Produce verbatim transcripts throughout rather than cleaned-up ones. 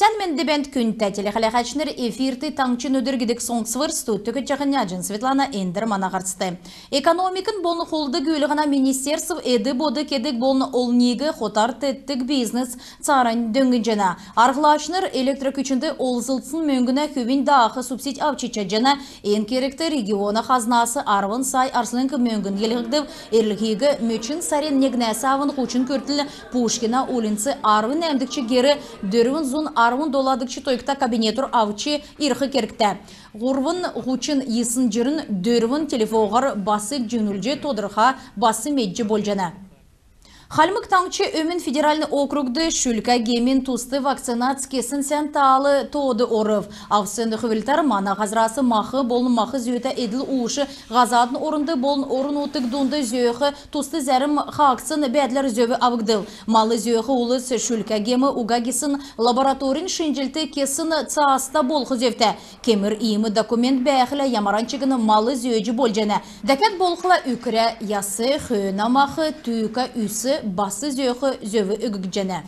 Тән менд бәәнт, күндтә телехәләһәчнр! Эфирт «Таңһчин өдр» гидг соңсвр. Студьд көтлҗәхнь Аҗин Светлана. Эндр мана һарцд. Экономикин болн хулд-гүүлһәнә министерств эд-бод кедг болн олниг хотар теткдг бизнес цааранднь дөңнҗәнә. Арһлачнр электр күчнд олзлсн мөңгнә хүвинь даах субсидь авч чадҗана. Эн кергт региона хазнас арвн сай арслң мөңгн йилһгдв. Эрлһиг мөчн сарин негнәс авн һучн күртл Пушкина уульнц, арвн нәәмдгч гер, дөрвн зун арвн доладгч тойгта кабинетүр авч ирх кергтә. Һурвн һучн йисн җирн дөрвн телефоһар бас җиңнүлҗ тодрха бас медҗ болҗана. Хальмг Таңһч Өмн федеральн округд шүлкә гемин туст вакцинац кесн сән таал тоод орв. Авсн хүврлтәр мана һазрас мах болн мах зөөтә эдл-ууш һазадын орнд болн орн-нутг дунд зөөх туст зәрм хаагдсн бәәдләр зөв авгдв. Мал зөөх улс шүлкә гем уга гисн лабораторин шинҗлт кесн цааста болх зөвтә. Кемр иим документ бәәхлә, ямаран чигн мал зөөҗ болҗана. Дәкәд болхла үкрә яс, хөөнә мах, түүкә үс бас зөөх зөв өггҗәнә.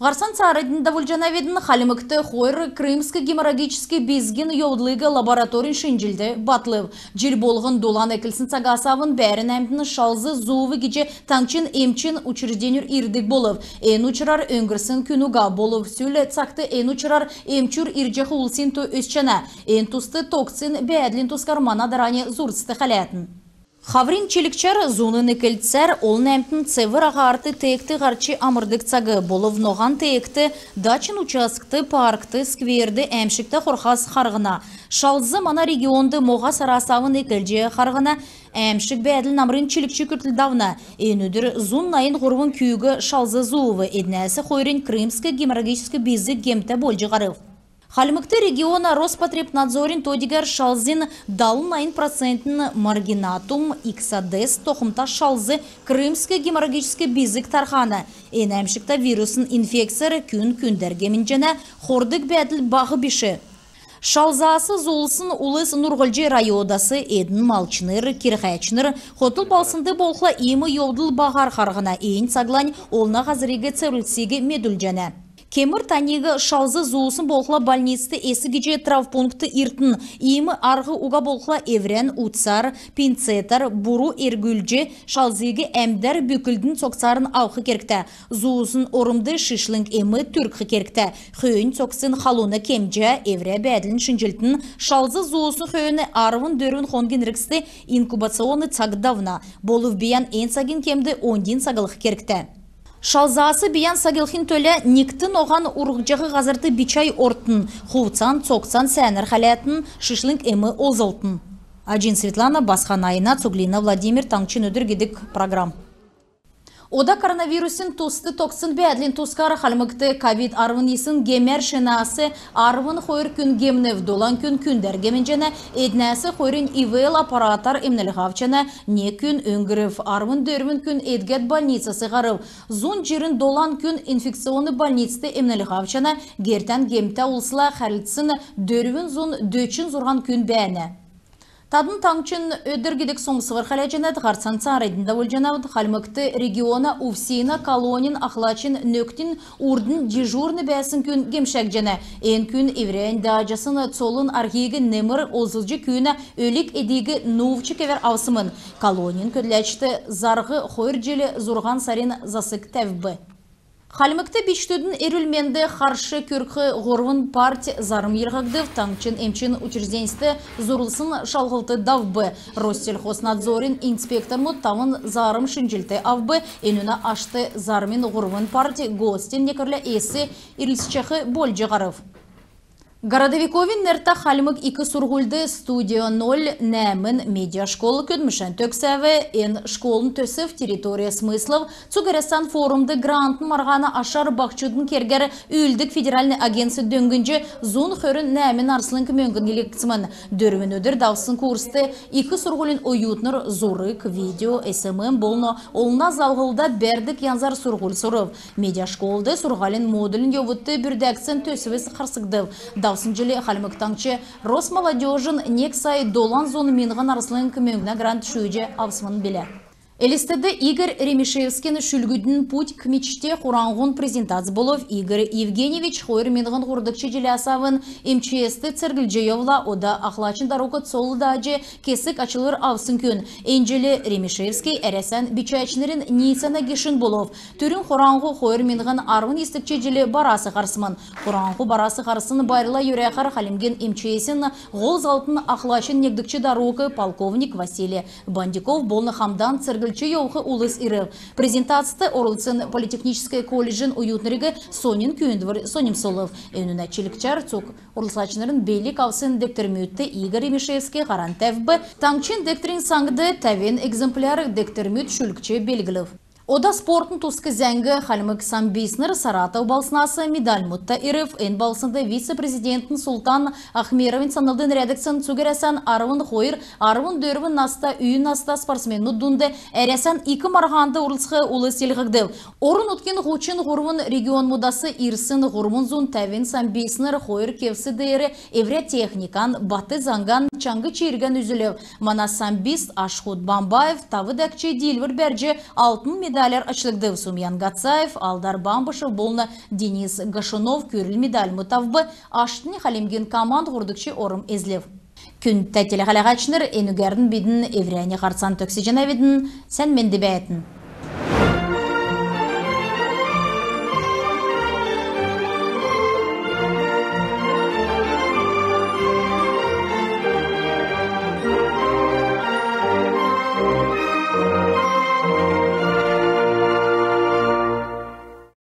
Һарцан цааранднь давулҗанавидн. Хальмгт хойр крымск геморрагическ безгин йовдлыг лабораторин шинҗлт батлв. Җил болһн дулан эклсн цагас авн бәәрн әмтн шалз зуув гиҗ таңһчин эмчин учрежденьүр ирдг болв. Эн учрар өңгрсн күн уга болв. Сүл цагт эн учрар эмчүр ирҗәх улсин то өсчәнә. Эн туст тогтсн бәәдлин тускар мана дарани зурцд хәләтн. Хаврин чилгчәр зуна эклцәр олн әмтн цевр аһарт теегт һарч амрдг цаг болв. Ноһан теегт, дачин участкт, паркт, скверд әәмшгтә хорхас харһна. Шалз мана регионд моһа сарас авн эклҗ харһна. Әәмшг бәәдл намрин чилгч күртл давна. Эн өдр зун найн һурвн күүг шалз зуув, эднәс хойрнь крымск геморрагическ безг гемтә болҗ һарв. Хальмгт региона Роспотребнадзорин то-дигәр шалзин далн-найн процентнь маргинатум иксодес тохмта шалз крымск геморрагическ безг тархана. Эн әәмшгтә вирусн инфекцәр күн күндәр гемнҗәнә, хордг бәәдл баһ биш. Шалзас зуусн улс нурһлҗ районас. Эдн малчнр, кирһәчнр. Хотл балһснд болхла иим йовдл баһар харһна. Эн цаглань олна һазриг цеврлсиг медүлҗәнә. Кемр таниг шалз зуусн болхла, больницд эс гиҗ травмпункт иртн. Иим арһ уга болхла, эврән утцар, пинцетәр буру эргүлҗ, шалзиг әмдәр бүклднь цогцарн авх кергтә. Зуусн ормд шишлң эм түркх кергтә. Хөөннь цогцин халуна кемҗә, эврә бәәдлин шинҗлтн. Шалз зуусн хөөн арвн дөрвн хонгин эргцд инкубационн цаг давна. Болв бийән эн цагин кемд оньдин саглх кергтә. Шалзас бийән саглхин төлә нигт ноһан урһҗах һазрт бичә ортн, хувцан, цогцан сәәнәр хәләтн, шишлң эм олзлтн. Аҗин Светлана, Басхан Айна, Цуглина Владимир, «Таңһчин өдр» гидг программ. Ода коронавирусин туст тогтсн бәәдлин тускар. Хальмгт ковид арвн йисн гемәр шинәс арвн хойр күн гемнв, долан күн күндәр гемнҗәнә. Эднәс хойрнь ИВЛ аппаратар эмнлһ авчана. Нег күн өңгрв, арвн дөрвн күн эдгәд больницас һарв. Зун җирн долан күн инфекционн больницд эмнлһ авчана. Гертән гемтә улсла харһлцсн дөрвн зун дөчн зурһан күн бәәнә. Тадн «Таңһчин өдр» гидг соңсвр хәләҗәнәт. Һарцан цааранднь давулҗанавидн. Хальмгт региона УФСИН-а колонин ахлачин нөкдин урднь дежурн бәәсн күн гемшәгдҗәнә. Эн күн эврәннь дааҗасн цолын арһиг немр олзлҗ, күүнә өлг-эдиг нуувч кевәр авсмн. Колонин көдләчд зарһ хойр җил зурһан сарин засг тәвв. Хальмгт бичкдүдин эрүл-менд харш күргх һурвн парть зарм йилһгдв. Таңһчин эмчин учрежденьст зуралсн шалһлт давв. Россельхознадзорин инспектормуд тавн зарм шинҗлт авв. Энүнә ашт зармин һурвн парть ГОСТ-ин некврлә эс ирлцҗәх болҗ һарв. Городовиковин нертә Хальмг ик сурһульд «Студия ноль нәәмн» медиашкол көдлмшән төгсәв. Эн школын төсв «Территория смыслов» цуг Әрәсән форумд грантн марһана ашар баһчудын кергәр үүлддг федеральн агентств дөңнҗ, зун хөрн нәәмн арслң мөңгн йилһгдсмн. Дөрвн өдр давсн курст ик сурһулин оютнр зург, видео, СММ болн олна залһлда бәрдг янзар сурһуль сурв. Медиашколд сурһулин модулин йовудт бүрдәгдсн төсвс харсгдв. Давсн җил Хальмг Таңһч Росмолодёжин нег сай долан зун миңһн арслң мөңгнә грант шүүҗ авсмн билә. Элстд Игорь Ремишевскин шүлгүдин «Путь к мечте» хураңһун презентац болв. Игорь Евгеньевич хойр миңһн һурвдгч җиләс авн МЧС-т церглҗ йовла. Ода ахлачин дарук цол дааҗ, кесг ачлвр авсн күн. Эн җил Ремишевский Әрәсән бичәчнрин ниицәнә гешүн болв. Түрүн хураңһу хойр миңһн арвн йисдгч җил барас һарсмн. Хураңһу барас һарсн байрла йөрәхәр Хальмгин МЧС-ин һол заллтын ахлачин негдгч дарук полковник Василий Бандюков болн хамдан церглҗ йовх улс ирв. Презентацд орлцсн политехническ колледжин оютнриг соньн күүндвр соньмсулв. Энүнә чилгчәр цуг орлцачнрин белг авсн дегтрмүдт Игорь Ремишевский һаран тәвв. Таңһчин дегтрин саңд тәвн экземпляр дегтрмүд шүлгч белглв. Ода спортын туск зәңг. Хальмг самбистнр Саратов балһснас медальмудта ирв. Эн балһснд вице-президентин Султан Ахмеровин санлд нерәдгдсн цуг Әрәсән арвн хойр, арвн дөрвн наста, үй наста спортсменмүд дунд Әрәсән ик марһанд орлцх улс йилһгдв. Орн-нутгин һучн һурвн регионмудас ирсн һурвн зун тәвн самбистнр хойр кевс деер эврә техникан, бат заңган, чаңһ-чииргән үзүлв. Мана самбист Ашхуд Бамбаев тав дәкҗ диилвр бәрҗ, алтн медаляр ачлгдв. Сумьян Гацаев, Алдар Бамбышев болн Денис Гашунов күрл медальмуд авв. Аштнь хальмгин команд һурвдгч орм эзлв. Күндтә телехәләһәчнр, энүгәрн бидн эврәннь һарцан төгсәҗәнәвидн. Сән менд бәәтн.